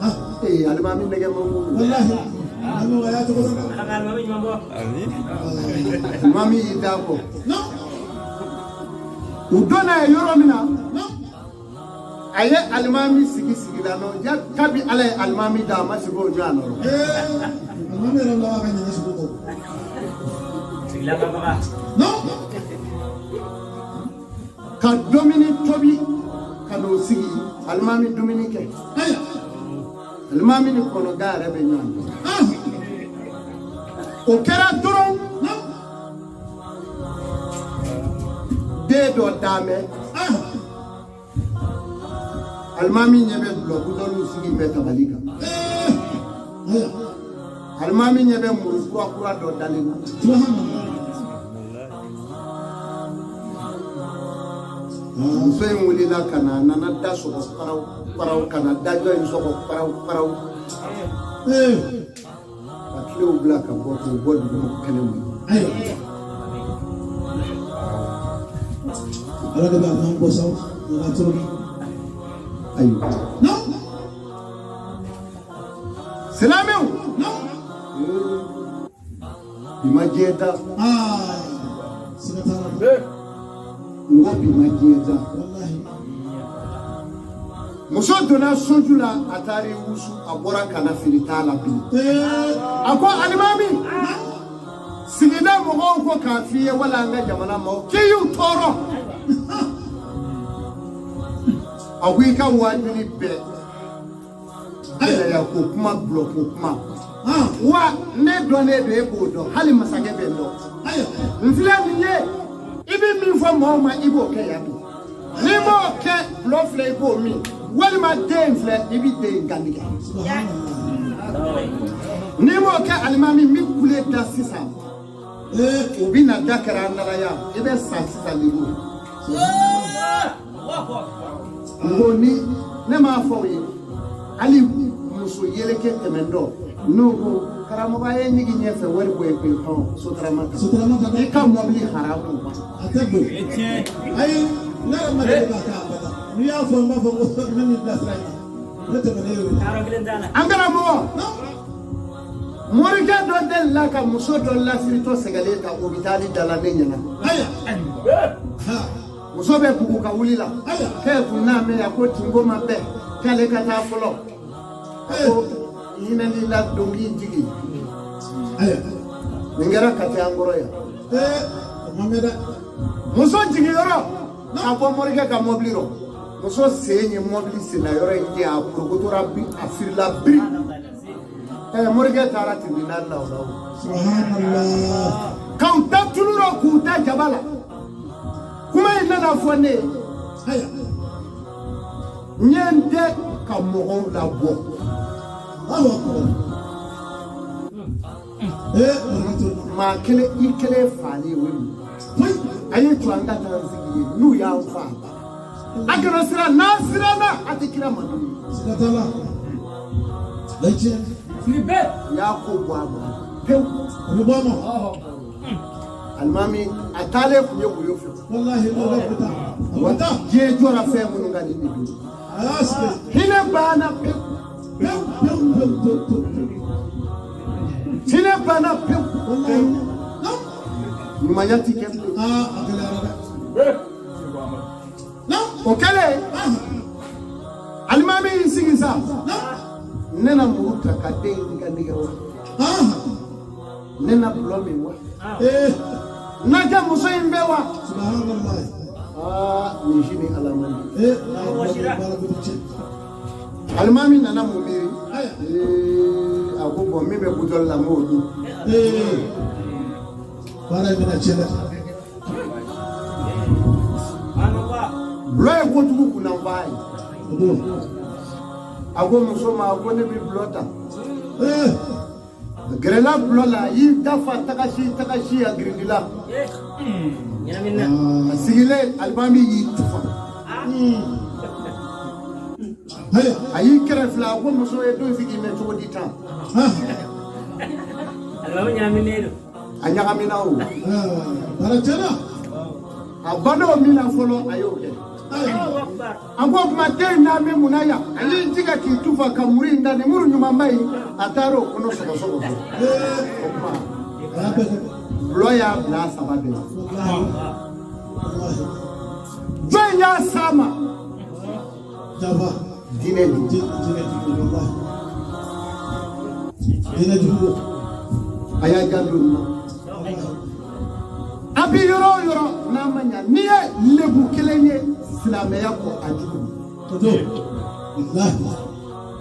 Ah. Ee, alimami nɛgɛ man go. Walahi. Alimami a y'a cogo dɔn dɛ. Alimami y'i da kɔ. Non. U donna ye yɔrɔ min na, Non. a ye alimami sigi sigi la nɔ ja. Kabi Ala ye alimami da, a ma sigi o ɲɔgɔn nɔ. Eh. Alimami yɛrɛ laban ka ɲinɛ sogo kɔ. Non. Ka dumuni tobi ka n'o sigi, alimami dumuni kɛ. Aya. Alimami ni kɔnɔgan yɛrɛ bɛ ɲɔgɔn na. Ah. O kɛra dɔrɔn, Non. den dɔ daamɛ. Ah. Alimami ɲɛ bɛ bulɔkudɔliw sigi bɛ tabali kan. Eh. Aya. Alimami ɲɛ bɛ muru kura kura dɔ dalen na. Subhanallah. Muso in wulila ka na, a nana da sɔgɔ paraw paraw, ka na dajɔ in sɔgɔ paraw paraw. Eh. Ka kilew bila ka bɔ, k'u bɔ duguma kɛnɛ ma. Ayiwa. Ala de b'a n'an bɔ sa, nana turu. Ayiwa. Non. Silamɛw. Non. Bi ma diɲɛ da. Aa, siga t'a la. N ko bi ma diɲɛ da. Walahi. Muso donna soju la, a taara i wusu, a bɔra ka na, fini t'a la bilen. Eh. A ko alimami, sigida mɔgɔw ko k'a f'i ye, wala an ka jamana maaw k'i y'u tɔɔrɔ. A ko i ka waajuli bɛɛ gɛlɛya ko kuma, gulɔ ko kuma. Ah. Wa ne dɔnnen don, e b'o dɔn, hali masakɛ bɛ n dɔn. Ayiwa. N filɛ nin ye, i bɛ min fɔ mɔgɔw ma, i b'o kɛ yan bi. N'i m'o kɛ, gulɔ filɛ, i b'o min, walima den filɛ, i bɛ den in kantigɛ. Subhanallah. N'i m'o kɛ, alimami, n bɛ kule da sisan. Eh. U bɛ na da kɛra an nana yan, i bɛ sa sisan lebu. N ko ni ne m'a fɔ aw ye, hali muso yeleke tɛmɛntɔ n'o ko karamɔgɔ, a ye ɲigin ɲɛfɛ, wari bɔ ye koyi, hɔn sotarama kan. Sotarama kan dɛ. I ka mɔbili haramu ma. A tɛ boli. Ayi, ne yɛrɛ ma deli k'a kɛ abada. N'i y'a fɔ, n b'a fɔ ko ne m'i bila sira in na. Ne tɛmɛnen y'o ye. An karamɔgɔ, Non. morikɛ dɔ delila ka muso dɔ lasiritɔ sɛgɛlen ta hôpital da la ne ɲɛna. Aya. Ha. Muso bɛ bugu ka wuli la. Aya. K'e kun n'a mɛn yan ko tinko ma bɛn, k'ale ka taa fɔlɔ. A ko hinɛli la don k'i jigin. Aya. Nin kɛra Kati an kɔrɔ yan. Eh, o ma mɛn dɛ. Muso jigiyɔrɔ ka bɔ morikɛ ka mɔbili rɔ, muso sen ye mɔbili senna yɔrɔ in jɛ, a porokotora bi, a firila biri. Ɛ, morikɛ taara tribunal la o la o. Subhanallah. K'u da tulu rɔ, k'u da jaba la. Kuma in nana fɔ ne ye. Aya. N ye n dɛ ka mɔgɔw labɔ. Allahu akbar. Eh, barika t'o la. Maa kelen, i kelen faali, o ye mun Foyi. A ye to an ka taa an sigi yen, n'u y'an fa, a banna. A kana siran, n'a siranna a tɛ kira mantɔn ye. Siga t'a la. O ye tiɲɛ. U y'a ko bɔ a ma pewu. O bɛ bɔ a ma. Alimami a taalen tun ye woyo fɛ. Walahi o bɛ taa. A bɛ taa. Diɲɛ jɔra fɛn minnu kan nin de don. A y'a sigi. Hinɛ banna pewu. Pewu pewu pewu pewu pewu. Hinɛ banna pewu. Walahi. Naam. Ɲumanya ti kɛ bilen. Aa a gɛlɛyara dɛ. Naam. O kɛlen alimami y'i sigi sa. Naam. Ne na muru ta ka den in ka nɛgɛ wa? Ah. Ne na gulɔ min wa? Eh. Na kɛ muso in fɛ wa? Subhanallah. Aa nin si ni ala man di. Eh. Baara bɛ tiɲɛ. Alimami nana mun miiri? Aya. Ee, a ko bɔn min bɛ butɔli la n b'o min. Eh. Baara in bɛna tiɲɛ dɛ. Gulɔ ye kojugu kunnanfa ye. O don. A ko muso ma, a ko ne bɛ gulɔ ta. Eh. A gɛrɛla gulɔ la, a y'i dafa tagasi tagasi a girindila. A sigilen alimami y'i tufa. Haya. A y'i kɛrɛ fila, a ko muso ye don sigi mɛ cogo di tan? Ah. A ɲagamina o. Ah. Baara tiɲɛna. A banna o min na fɔlɔ, a y'o kɛ. Aya. A ko o tuma den in n'a bɛ mun na yan? A y'i jija k'i tufa ka muru in da nin muru ɲumanba in, a taara o kɔnɔ sɔgɔsɔgɔ fɛ. Eh. O tuma A y'a bɛɛ kɛ. gulɔ y'a bila a saba bɛɛ la. Walahi. Walahi. Jɔn y'a s'a ma? Janfa. Diinɛ jugu. Diinɛ jugu walahi. Diinɛ jugu don. A y'a janto nin na. A bɛ yɔrɔ o yɔrɔ n'a ma ɲa, n'i ye lebu kelen ye silamɛya kɔ, a jugu don. O don. Walahi.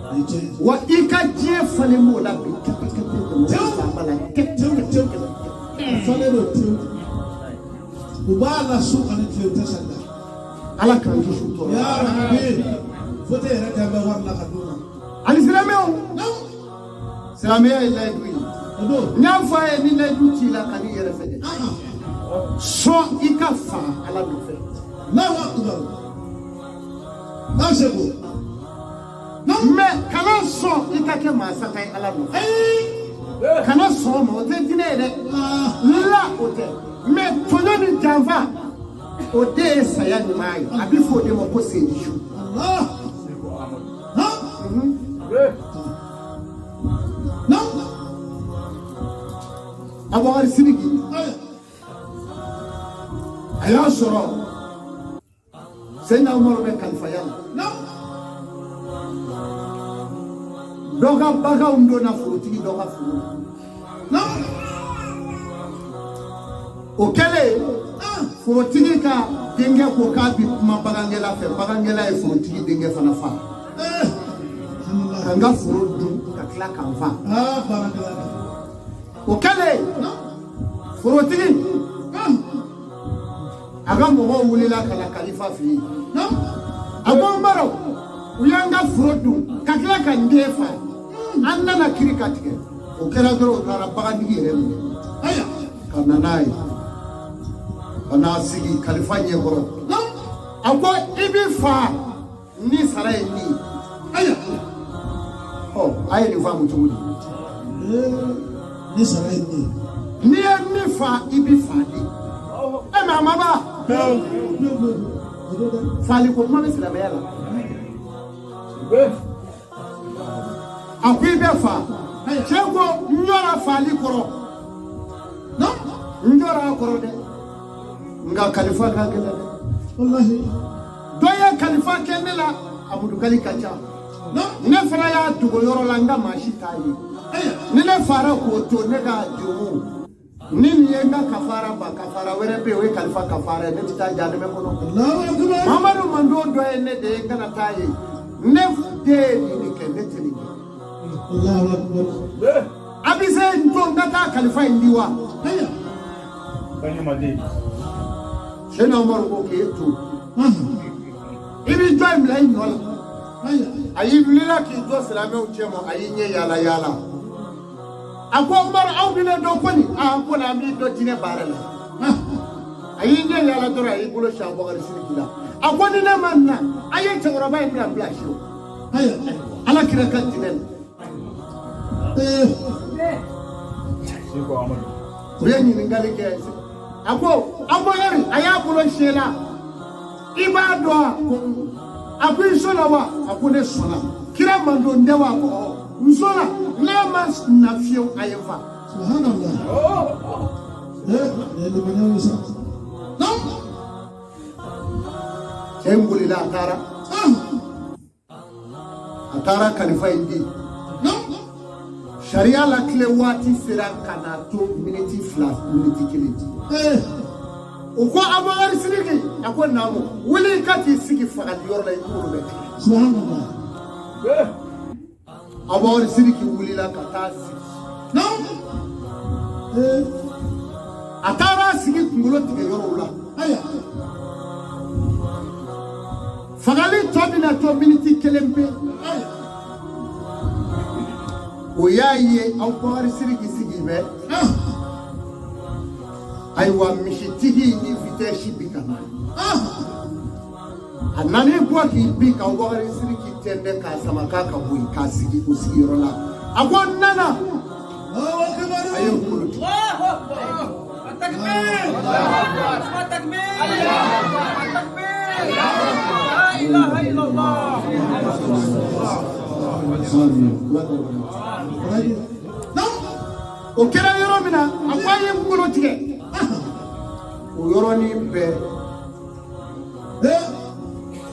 O ye tiɲɛ ye. Wa i ka diɲɛ falen b'o la bi kɛpɛ kɛpɛ jama fanba la kɛ. Tewu tewu. A falen don tewu. U b'a la su ani tile u tɛ saliya. Ala k'an kisi u tɔɔrɔ. Ya Rabbi. Fote yɛrɛ kɛ bɛ wari la ka d'u ma. Ani silamɛw. Naam. Silamɛya ye layidu ye. O don. N y'a fɔ a ye ni layidu t'i la ka n'i yɛrɛ fɛ dɛ. Ah. Sɔn i ka faga Ala nɔfɛ. Allahu akbar. N'aw seko. Naam. Mɛ kana sɔn i ka kɛ maa sata ye Ala nɔfɛ. Ayi. Kana sɔn o ma, o tɛ diinɛ ye dɛ. Ah. La o tɛ. Mɛ tɔɲɔ ni janfa o de ye saya ɲuman ye. A bɛ fɔ o de ma ko seyidu. Allah. Ha. Naam. Abubakar Sidiki Aya. a y'a sɔrɔ Seyidina Umaru bɛ kalifaya la. Naam. Dɔ ka baganw donna forotigi dɔ ka foro la. Naam. O kɛlen Ah. forotigi ka denkɛ ko k'a bi kuma bagankɛla fɛ, bagankɛla ye forotigi denkɛ fana fa. Eh. Ka n ka foro dun ka tila k'an fa. Ah, baara gɛlɛyara. O kɛlen Naam. forotigi Ah. a ka mɔgɔw wulila ka na kalifa fɛ yen. Naam. A ko Umaru, u y'an ka foro dun ka tila ka n den fa, an nana kiri ka tigɛ. O kɛra dɔrɔn u taara bagantigi yɛrɛ minɛ Aya. ka na n'a ye ka n'a sigi kalifa ɲɛkɔrɔ. Naam. A ko i b'i fa ni sara ye min ye. Aya. Ɔ a ye nin faamu cogo di? Eh. Ni sara ye nin ye. N'i ye min fa i b'i fa de. E mɛ a ma ban. Pewu pewu pewu. O don dɛ. Faali ko kuma bɛ silamɛya la. A ko i bɛ fa. Cɛ ko n jɔra faali kɔrɔ. Naam. N jɔra a kɔrɔ dɛ. Nka kalifa ka gɛlɛn dɛ. Walahi. Dɔ ye kalifa kɛ ne la, a mudukali ka ca. Naam. Ne fana y'a dogo yɔrɔ la, n ka maa si t'a ye. Aya. Ni ne fara k'o to ne ka jurumu. Ni nin ye n ka kafara ban, kafara wɛrɛ bɛ yen, o ye kalifa kafara ye, ne bɛ taa jahanamɛ kɔnɔ. Allahu akbar. Mamadu mando dɔ ye ne de ye, n kana taa yen. Ne den ye nin de kɛ, ne tɛ nin kɛ. Allahu akbar. A bɛ se n to n ka taa kalifa in di wa? Aya. Seyidina Umaru ko k'e to. Ah. I bɛ jɔn in bila i nɔ la. Aya. A y'i wulila k'i jɔ silamɛw cɛ ma, a y'i ɲɛ yaala yaala. A ko Umaru, aw bɛ ne dɔn kɔni? Aa ko an b'i dɔn diinɛ baara la. Ah. A A y'i ɲɛ yaala dɔrɔn, a y'i bolo si Abubakari Sidiki la. A ko ni ne ma na, a ye cɛkɔrɔba in bila bila si. Ala kira ka diinɛ la. U ye ɲininkali kɛ, a ko Abubakari, a y'a bolo si la, i b'a dɔn wa? Ko a ko i sɔnna wa? A ko ne sɔnna. Kira mandon tɛ wa? Ko ɔ, n sɔnna. N'a ma na fiyewu, a ye n fa. Subhanallah. Limaniyaw sa. Cɛ in bolila, a taara, a taara kalifa in di. Sariya la tile waati sera ka na to miniti 2, miniti 1. O ko Abubakari Sidiki, a ko naamu, wuli ka t'i sigi fagali yɔrɔ la, i kunkolo bɛ tigɛ. Subhanallah. Abubakari Sidiki wulila ka taa sigi. A taara sigi kunkolo tigɛ yɔrɔw la. Fagali tɔ bɛna to miniti 1 pe. O y'a ye Abubakari Sidiki sigi bɛ. Ayiwa, misitigi ni vitesse bi ka na. A nan'i bɔ k'i bin ka Abubakari Sidiki tɛntɛn k'a sama k'a ka bɔ yen, k'a sigi o sigiyɔrɔ la. A ko n nana. A ye kunkolo tigɛ. O kɛra yɔrɔ min na, a ko a ye kunkolo tigɛ. O yɔrɔnin bɛɛ,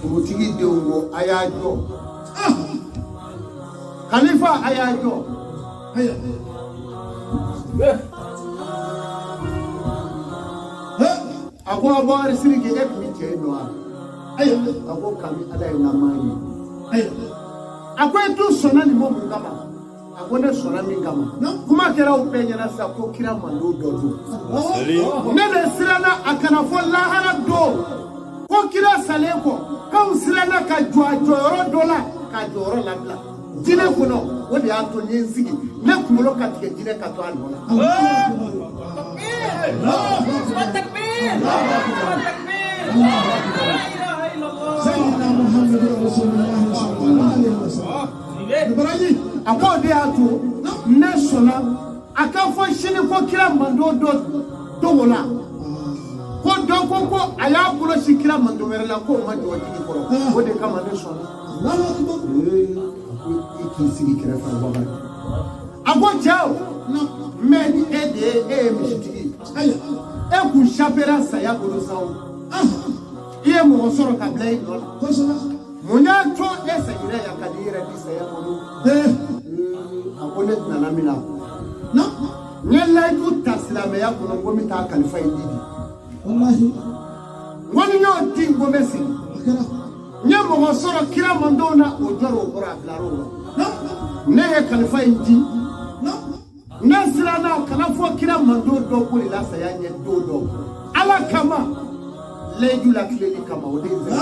forotigi denw ko a y'a jɔ. Kalifa, a y'a jɔ. A ko Abubakari Sidiki, e tun bɛ cɛ in dɔn wa? A ko kabi Ala ye n ma ye. A ko e dun sɔnna nin ma mun kama? A ko ne sɔnna min kama, kuma kɛra aw bɛɛ ɲɛna sisan ko kira mando dɔ don. Ne de siranna a kana fɔ lahara don ko kira salen kɔ k'anw siranna ka jɔ a jɔyɔrɔ dɔ la k'a jɔyɔrɔ labila jinɛ kɔnɔ. O de y'a to n ye n sigi, ne kunkolo ka tigɛ, jinɛ ka to a nɔ la. A ko o de y'a to ne sɔnna a ka fɔ sini ko kira mando dɔ dogo la, ko dɔ ko a y'a bolo si kira mando wɛrɛ la, k'o ma jɔ jigi kɔrɔ. O de kama ne sɔnna. A ko i k'i sigi kɛrɛfɛ, Abubakari. A ko cɛw, mɛ ni e de ye, e ye misitigi ye, e kun sapera saya bolo sa o, i ye mɔgɔ sɔrɔ ka bila i nɔ la. Mun y'a to e seginna yan ka n'i yɛrɛ di saya bolo? A ko ne nana min na, n ye layidu ta silamɛya kɔnɔ, n ko n bɛ taa kalifa in di bi. N ko ni n y'o di, n ko n bɛ segin. N ye mɔgɔ sɔrɔ kira mandenw na, o jɔra o kɔrɔ, a bilara o la. Ne ye kalifa in di, ne siranna kana fɔ kira mando dɔ bolila saya ɲɛ don dɔ. Ala kama, layidu latileli kama, o de ye n sɛgɛn.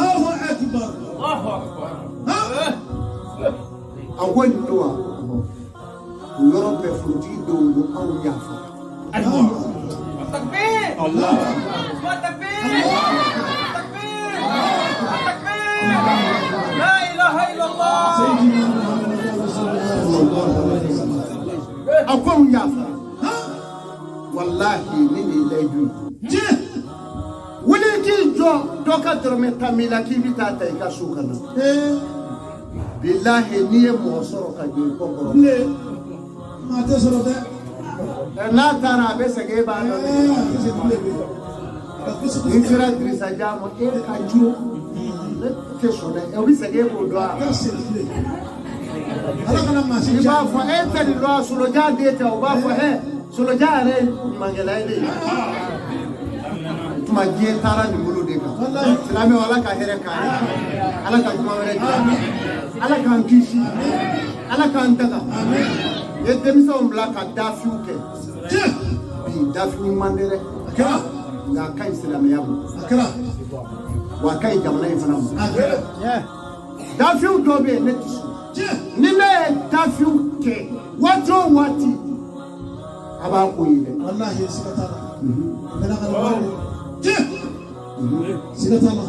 A ko nin don wa? O yɔrɔ bɛɛ forotigi denw ko anw yafa. A ko anw yafara. Walahi, ni nin ye layidu ye. Wuli k'i jɔ, dɔ ka dɔrɔmɛ tan b'i la k'i bɛ taa ta i ka so ka na. Bilahi, n'i ye mɔgɔ sɔrɔ ka jɔ i kɔ kɔrɔ. N'a taara a bɛ segin, e b'a dɔn. N'i sera Dirisa Jan ma, e ka jo ne tɛ sɔn dɛ, o bɛ segin e b'o dɔn wa? I b'a fɔ e tɛ nin dɔn, Solojan den tɛ, o b'a fɔ Solojan yɛrɛ ye ɲumankɛla ye de ye. O tuma diɲɛ taara nin bolo de kan. Silamɛw, Ala ka hɛrɛ k'an ye, Ala ka juma wɛrɛ jira, Ala k'an kisi, Ala k'an daga. N ye denmisɛnw bila ka dafiw kɛ bi, dafiw man di dɛ, nka a ka ɲi silamɛya ma, wa a ka ɲi jamana in fana ma. Dafiw dɔ bɛ yen, ne tɛ sɔn. Ni ne ye dafiw kɛ waati o waati, a b'a ko ye dɛ. Siga t'a la.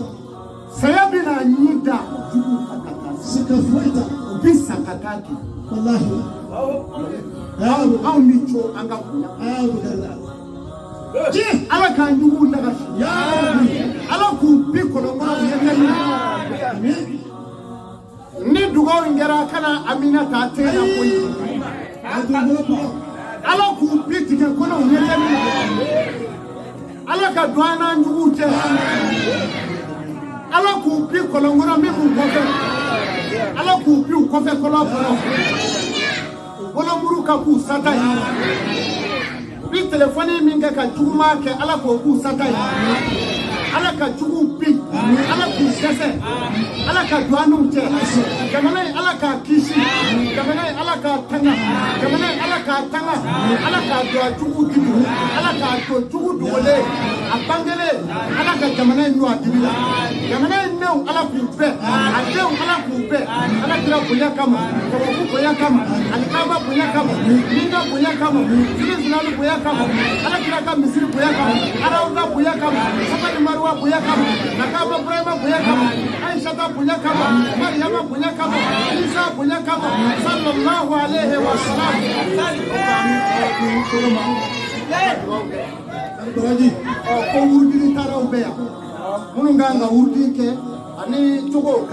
Saya bɛna ɲi da juguw kan ka taa. Siga foyi t'a la. U bi sa ka taa di. Walahi. Anw bɛ co an ka bonya. Ala k'an juguw nagasi. Ala k'u bi kɔlɔn kɔnɔ u ye kɛ min. Ni dugawu in kɛra kana Amina ta tɛgɛ la koyi. Ala k'u bi tigɛ kɔnɔ u ye kɛ min. Ala ka don an n'an juguw cɛ. Ala k'u bi kɔlɔn kɔnɔ min b'u kɔfɛ. Ala k'u bi u kɔfɛ kɔlɔn kɔnɔ. U bolomuru ka k'u sata ye. U bi telefɔni min kɛ ka juguman kɛ, Ala k'o k'u sata ye. Ala ka juguw bin, Ala k'u dɛsɛ, Ala ka don an n'u cɛ. Jamana in, Ala k'a kisi. Jamana in, Ala k'a tanga. Jamana in, Ala k'a tanga. Ala k'a don a juguw dibi. Ala k'a don jugu dogolen a bangelen. Ala ka jamana in don a dibi la. Jamana in denw, Ala k'u bɛɛ a denw, Ala k'u bɛɛ. Ala kira bonya kama, tawafu bonya kama, alikaba bonya kama, minda bonya kama, zili bonya kama, Ala kira ka misiri bonya kama, arawuda bonya kama, Safa ni Maruwa bonya kama, nakaba Ibrahima bonya kama, Aishata bonya kama, Mariyama bonya kama, Isa bonya kama, sallallahu alaihi wa sallam. Ɔ, ko wurudili taaraw bɛ yan minnu kan ka wurudi kɛ ani cogo.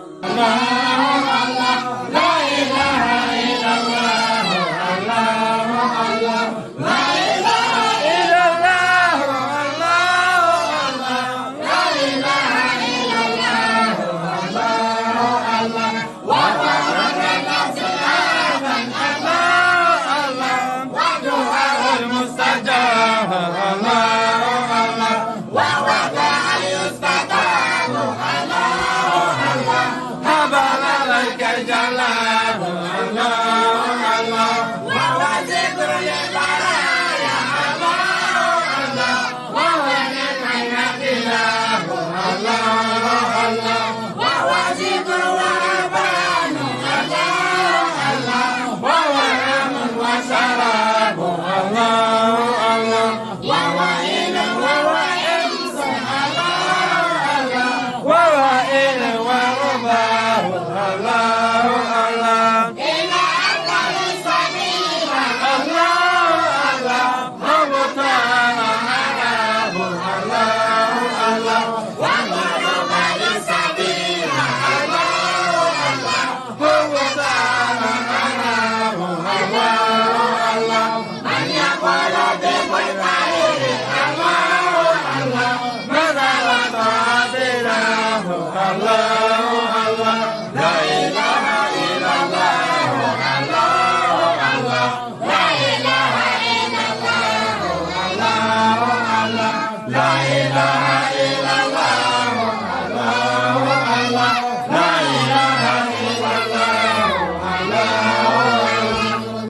La ilaha illallah.